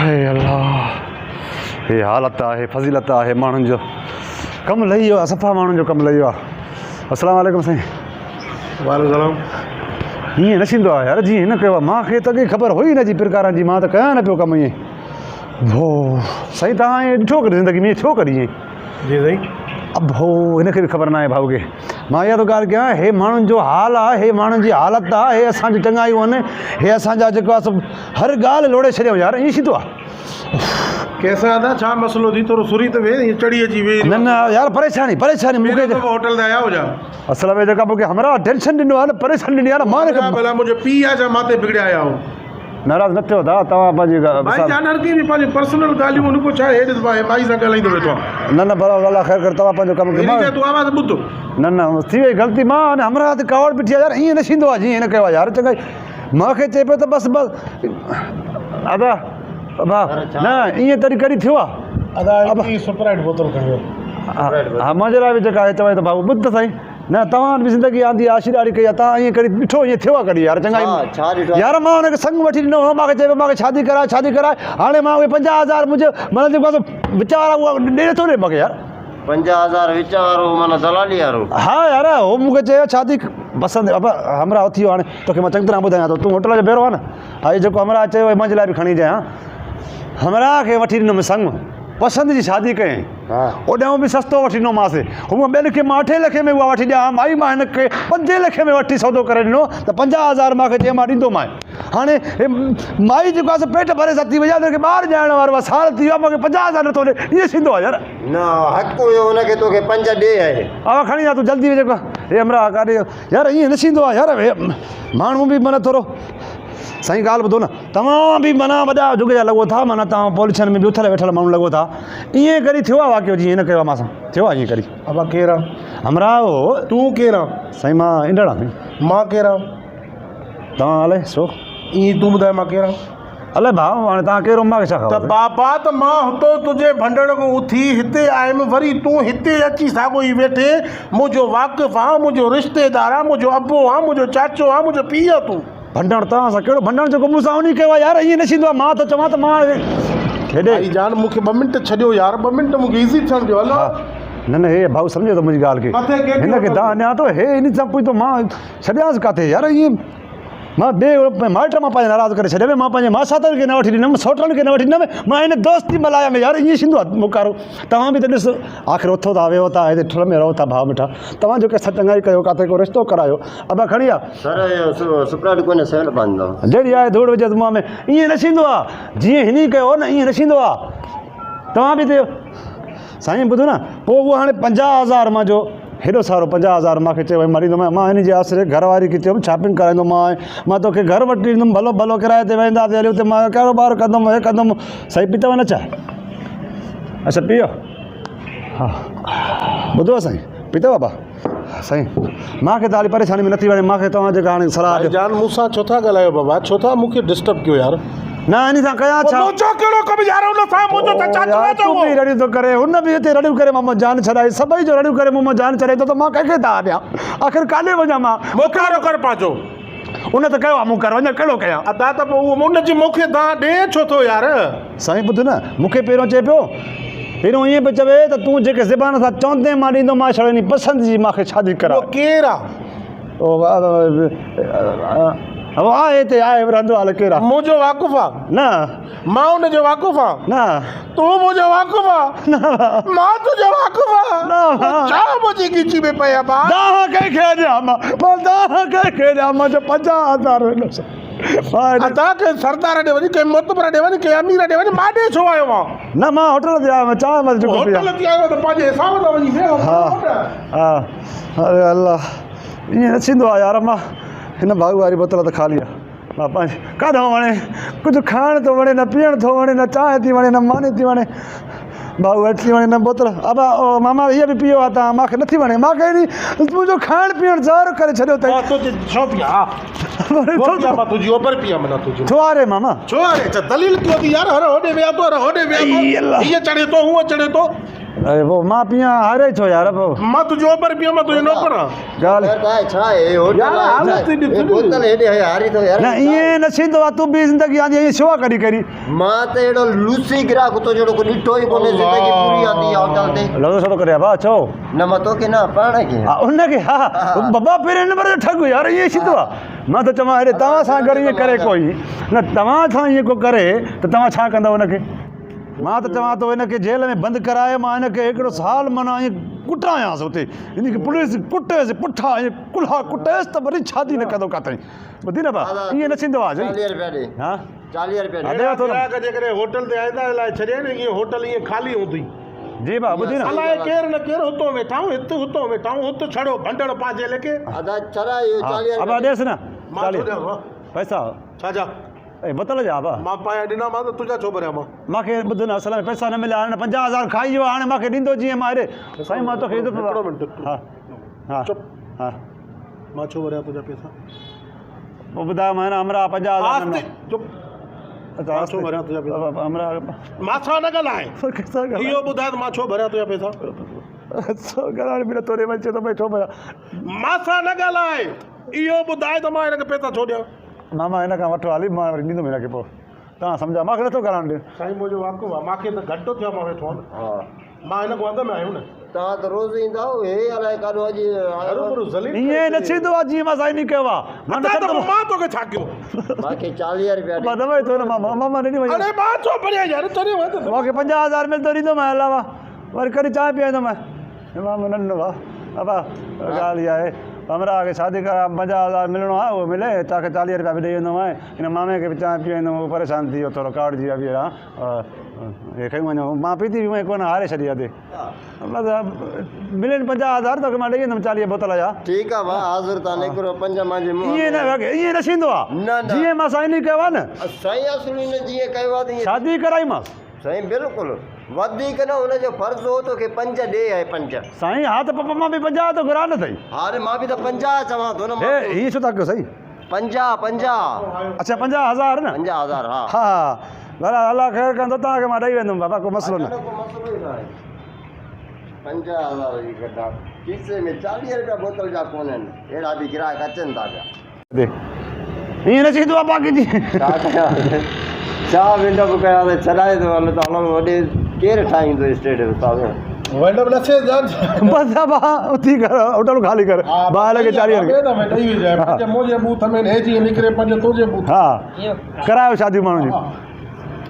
هي الله هي حالت آهي فضيلت آهي ماڻهن جو ڪم لهي ويو آهي صفا ماڻهن جو ڪم لهي ويو آهي السلام عليڪم سائين. وعليڪم السلام. ائين نه ٿيندو آهي يار جيئن هن ڪيو آهي مان کي ته اڳي خبر هئي نه جي پرڪارن جي مان ته ڪيان نه پيو ڪم ائين ڀو سائين توهان ائين ڏٺو ڪڏهن زندگي ۾ ائين ٿيو ڪڏهن ائين جي سائين. ڀو هن کي به خبر ناهي ڀائو کي مان اها ٿو ڳالهه ڪيان هي ماڻهن جو حال آهي هي ماڻهن جي حالت آهي هي اسان جون چڱايون آهن هي اسان جا جيڪو آهي سو هر ڳالهه لوڙي ڇڏيائون يار ائين ٿيندو آهي. ڪيسا ادا ڇا مسئلو ٿي ٿورو سري ته ويهه ائين چڙهي اچي ويهي نه نه يار پريشاني پريشاني مون کي پهريون دفعو هوٽل تي آيا هجا. اصل ۾ جيڪا مون کي همراهه ٽينشن ڏنو آهي نه پريشاني ڏني آهي نه مان هن کي ڀلا منهنجو پيء آهي ڇا مان تي بگڙيا آيا آهو. ناراض نه ٿيو ادا توهان پنهنجي ڀائي جان هر ڪنهن جي پنهنجي پرسنل ڳالهيون هن ڪو ڇا هي ڏس ڀائي مائي سان ڳالهائيندو ويٺو آهي. نه نه ڀلا الله خير ڪري توهان پنهنجو ڪم ڪيو هن چيو تون آواز ٻڌ. نه نه ٿي وئي غلطي مان هن همراهه تي ڪاوڙ بيٺي آهي يار ائين نه ٿيندو آهي جيئن هن ڪيو آهي يار چڱائي مان کي چئي پيو ته بس بس ادا ڀاء نه ائين تڏهن ڪڏهن ٿيو آهي. ادا هڪڙي سپرائيٽ بوتل کڻي وڃ. ها منهنجي لاء به جيڪا آهي چوائي ته ڀاء ٻڌ ته سائين. نه توهان به زندگي آندي آشي ڏاڙهي ڪئي آ توهان ائين ڪڏهن ڏٺو ائين ٿيو آ ڪڏهن يار چڱائي ڇا ڏٺو يار مان هن کي سڱ وٺي ڏنو هو مان کي چئي پيو مان کي شادي ڪراء شادي ڪراء هاڻي مان اهي 50 هزار منهنجو معنيٰ جيڪو آ سو وچ وارا اها ڏي نٿو ڏي مان کي يار. 50 هزار وچ وارو معنيٰ دلالي وارو. ها يار هو مون کي چيو شادي پسند ابا همراهه اٿي ويو هاڻي توکي مان چڱي طرح ٻڌايان ٿو تون هوٽل جو بيرو آ نه ها هي جيڪو همراهه چيو منهنجي لاء به کڻي اچجانء ها همراهه کي وٺي ڏنم سڱ پسند جي شادي ڪيائين. اوڏانهن به سستو وٺي ڏنومانس. هونء ٻين کي مان اٺين لکين ۾ اها وٺي ڏيان ها، مائي مان هن کي پنجين لکين ۾ وٺي سودو ڪري ڏنو ته 50 هزار مان کي چيائين مان ڏيندومانء. هاڻي هي مائي جيڪو آهي سو پيٽ ڀري ستي وئي آهي، هن کي ٻار ڄائڻ وارو آهي، سال ٿي ويو آهي، مان کي 50 هزار نٿو ڏي، ائين ٿيندو آهي يار. نه حق هيو هن کي توکي پنج ڏي آهي. آء کڻي آ تون جلدي جيڪو هي همراهه ڪاڏي ويو. يار ائين نه ٿيندو آهي يار هي ماڻهو به معنيٰ ٿورو سائين ڳالهه ٻڌو نه. توهان به معنيٰ وڏا جڳ جا لڳو ٿا معنيٰ توهان پوليشن ۾ به اٿل ويٺل ماڻهو لڳو ٿا ائين ڪري ٿيو آهي واقعو جيئن هن ڪيو آهي مان سان ٿيو آهي ائين ڪري. ابا ڪير آن؟ همراهه هو. تون ڪير آن؟ سائين مان انڊڙ آهيان سائين. مان ڪير آهيان؟ توهان الائي ڇو؟ ائين تون ٻڌاء مان ڪير آهيان؟ الائي ڀاء هاڻي توهان ڪير مان کي ڇا خبر. ته بابا ته مان هتو تنهنجي ڀنڊڙ کان اٿي هتي آيم وري تون هتي اچي ساڳو ئي ويٺي منهنجو واقف آن منهنجو رشتيدار آن منهنجو ابو آن منهنجو چاچو آن منهنجو پيء آن تون. ڀنڊڻ توهان سان ڪهڙو ڀنڊڻ جيڪو مون سان انهي ڪيو آهي يار ائين نه ٿيندو آهي مان ٿو چوان ته مان هيڏي. ڀائي جان مون کي ٻه منٽ ڇڏيو يار ٻه منٽ مون کي ايزي ٿيڻ ڏيو هلو. نه نه هي ڀائو سمجهي ٿو منهنجي ڳالهه کي هن کي دانهن ڏيان ٿو هي انهي سان پڇ ٿو مان ڇڏيانس ڪاٿي يار ائين مان ٻي مائٽ مان پنهنجا ناراض ڪري ڇڏيا مان پنهنجي ماساتن کي نه وٺي ڏنم سوٽن کي نه وٺي ڏنم مان هن دوستي ملهايم يار ائين ٿيندو آهي مڪارو توهان به ته ڏس آخر اٿو ٿا ويهو ٿا هتي ٺل ۾ رهو ٿا ڀاء مٺا توهان جو ڪنهن سان چڱائي ڪيو ڪاٿي ڪو رشتو ڪرايو ابا کڻي آ. سر اهو سپرائيٽ ڪونهي سيل پائيندو. جهڙي آهي ڌوڙ وجهس منهن ۾ ائين نه ٿيندو آ جيئن هني ڪيو هو نه ائين نه ٿيندو آ توهان به ته سائين ٻڌو نه پوء اهو هاڻي 50 هزار مان جو هيڏو سارو 50 هزار مان کي چيو وئي مان ڏيندومانء مان هن جي آسري گهر واري کي چيم شاپنگ ڪرائيندومانء مان توکي گهر وٺي ڏيندم ڀلو ڀلو ڪرائي تي وينداسين هلي اتي مان ڪاروبار ڪندم هي ڪندم سائين پيتو نه چانهه اڇا پيو ها ٻڌو سائين پيتو بابا سائين مان کي ته هالي پريشاني ۾ نٿي وڻي مان کي توهان جيڪا هاڻي صلاح ڏيو. ڀائي جان مون سان ڇو ٿا ڳالهايو بابا ڇو ٿا مون کي ڊسٽرب ڪيو يار. نه انهي سان ڪيان ڇا. منهنجو ڪهڙو ڪم يار ان سان منهنجو ته چاچو آ تون به رڙيون ٿو ڪري هن به هتي رڙيون ڪري مان مان جان ڇڏائي سڀئي جو رڙيون ڪري مون مان جان ڇڏائي ٿو ته مان ڪنهن کي دانهن ڏيان آخر ڪاڏي وڃان مان. مون ڪر پنهنجو. ان ته ڪيو آ مون ڪر وڃان ڪهڙو ڪيان. ادا ته پوء اهو ان جي مون کي دانهن ڏي ڇو ٿو يار. سائين ٻڌ نه مون کي پهريون چئي پيو پهريون ائين پيو چوي ته تون جيڪي زبان سان چوندين مان ڏيندومانء ڇڙو انهي پسند جي مان کي شادي ڪراء. اهو ڪير آ؟ اهو آهي هتي آهي رهندو آ ڪير آ؟ منهنجو واقف آ. نه. مان ان جو واقف آ. نه. تون منهنجو واقف آ. نه. مان تنهنجو واقف آ. نه. ڇا منهنجي ڳچي ۾ پئي آ ڀاء. دانهن ڪنهن کي ڏيان مان مان دانهن ڪنهن کي ڏيان مان جو 50 هزار ڏنس. ادا ڪنهن سردار ڏي وڃ ڪنهن معتبر ڏي وڃ ڪنهن امير ڏي وڃ مان ڏي ڇو آيو آهيان. نه مان هوٽل تي آيو آهيان چانهه مان جيڪو پيان. هوٽل تي آيو ته پنهنجي حساب سان وڃي ويهه. ها ها اري الله ائين نه ٿيندو آهي يار مان هن ڀائو واري بوتل ته خالي آهي مان پنهنجي ڪاڏانهن وڻي ڪجهه کائڻ ٿو وڻي نه پيئڻ ٿو وڻي نه چانهه ٿي وڻي نه ماني ٿي وڻي. ڀائو اچي وڻي نه بوتل ابا او ماما هيء به پيئو آ تان مان کي نٿي وڻي مان کي ايڏي منهنجو کائڻ پيئڻ زهر ڪري ڇڏيو اٿئي. مان تنهنجي ڇو پيان ها ڇو پيان مان تنهنجي اوبر پيان منا تنهنجي ڇو آري ماما ڇو آري اڇا دليل ڪيو ٿي يار هر هوڏي ويا تو هر هوڏي ويا تو هيء چڙهي ٿو هونء چڙهي ٿو. اڙي پوء مان پيان هاري ڇو يار پوء. مان تنهنجو اوبر پيان مان تنهنجو نوڪر آن. ڳالهه. ته آهي ڇا آهي هوٽل يار آهي حالت ڇا ڏس هي نه. بوتل هيڏي هي هاري ٿو يار نه ائين نه ٿيندو آ تون به زندگي آندي ائين شوا ڪڏي ڪري. مان ته اهڙو لوسي گراهڪ تو جهڙو ڪو ڏٺو ئي ڪونهي زندگي پوري آندي آ هوٽل تي. لفظ ڇو ٿو ڪري ابا ڇو. نه مان توکي نه پاڻ کي. ها ان کي ها بابا پهرين نمبر جو ٺڳ يار ائين ٿيندو آ. مان ٿو چوان اڙي توهان سان اگر ائين ڪري ڪوئي نه توهان سان ائين ڪو ڪري ته توهان ڇا ڪندؤ ان کي. مان ته چوان ٿو هن کي جيل ۾ بند ڪرائي مان هن کي هڪڙو سال معنيٰ ائين ڪٽايانس اتي هن کي پوليس ڪٽيس پٺا ائين ڪلها ڪٽيس ته وري شادي نه ڪندو ڪاتئين ٻڌي نه ڀا ائين نه ٿيندو آهي چاليهه رپيا ڏي ها چاليهه رپيا ڏي ڏيان ٿو نه گراهڪ جيڪڏهن هوٽل تي آيندا الائي ڇڏيائين نه ائين هوٽل ائين خالي هوندي جي ڀا ٻڌي نه الائي ڪير نه ڪير هتو ويٺا آهيون هت هتو ويٺا آهيون هت ڇڙو ڀنڊڻ پنهنجي ليکي ادا ڇڏا اهو چاليهه ابا رپيا ڏيس نه مان ڇو ڏيان پئسا ڇا جا اي بتل جا ابا. مان پايا ڏنا مان ته تنهنجا ڇو ڀريان مان. مان کي ٻڌ نه اصل ۾ پئسا نه مليا هاڻي 50 هزار کائي ويو هاڻي مان کي ڏيندو جيئن مان هيڏي سائين مان توکي عزت هڪڙو منٽ ها ها چپ ها مان ڇو ڀريان تنهنجا پئسا پوء ٻڌاء مان هن همراهه 50 هزار آهستي چپ مان ڇو ڀريان تنهنجا پئسا همراهه مان سان نه ڳالهاء اهو ٻڌاء ته مان ڇو ڀريان تنهنجا پئسا سو ڳالهائڻ به نٿو ڏي وري چئي ٿو ڀئي ڇو ڀريان مان سان نه ڳالهاء اهو ٻڌاء ته مان هن کي پئسا ڇو ڏيان ماما هن کان وٺو هالي مان وري ڏيندم هن کي پوء توهان سمجهايو مان کي نٿو ڪرائڻ ڏي. سائين منهنجو واقف آ مان کي ته گهنٽو ٿيو آ مان ويٺو آهيان ها مان هن کان اڳ ۾ آيو نه. توهان ته روز ايندا آهيو هي الائي ڪاڏو اڄ آيو آ. هروڀرو ذليل ڪري ائين نه ٿيندو آ جيئن مان سائين ني ڪيو آ. مان ادا نه ته پوء مان توکي ڇا ڪيو. مان کي 40 رپيا ڏي. مان نه وئي ٿو نه ماما ماما ڏني وئي. اڙي مان ڇو ڀريان يار چريو آهين ته. مون کي 50000 ملندو ڏيندومانء علاوه وري ڪڏهن چانهه پيئندومانء. امام نه ڏنو ڀاء ابا ڳالهه اها آهي همراهه کي شادي ڪرائي 50 هزار ملڻو آهي اهو ملي توکي 40 رپيا به ڏئي ويندومانء هن مامي کي به چانهه پيئندم اهو پريشان ٿي ويو ٿورو ڪاوڙجي ويو ٻيهر هي کڻي وڃو مان پيتي به هئي ڪونه هاري ڇڏي ادي بس ملين 50 هزار توکي مان ڏئي ويندم 40 بوتل جا. ٺيڪ آ ڀاء حاضر تان نڪرو پنج مانجي منهن ائين نه ائين نه ٿيندو آ نه نه جيئن مان سائين ڪيو آ نه سائين اصل هن جيئن ڪيو آ تيئن شادي ڪرائي مانس. سائين بلڪل وڌيڪ نه ان جو فرض هو توکي پنج ڏي ۽ پنج. سائين ها ته پپا مان به 50 ٿو گهران نه ٿئي. ها ري مان به ته 50 چوان ٿو نه مان هي هي ڇو ٿا ڪيو سائين. 50 50. اڇا 50 هزار نه. 50 هزار ها. ها ها بھرحال الله خير ڪندو توهان کي مان ڏئي ويندم بابا ڪو مسئلو نه. ڪو مسئلو ئي نه آهي 50 هزار جي گڏا کيسي ۾ 40 رپيا بوتل جا ڪونهن اهڙا به گراهڪ اچن ٿا پيا. The ائين نه ٿيندو آ باقي جي. ڇا ڪيان ڇا ونڊ اپ ڪيان ته ڇڏائي ٿو هل ته هلڻ وڏي ڪير ٺاهيندو اسٽيٽ استاد. ونڊ اپ نه ٿئي جان. بس ابا اٿي ڪر هوٽل خالي ڪر باهه لڳي 40 ٻئي دفعي ڏئي وجهانء پنج منهنجي بوٿ ۾ هي جيئن نڪري پنج تنهنجي بوٿ ها ڪرايو شاديون ماڻهن جون.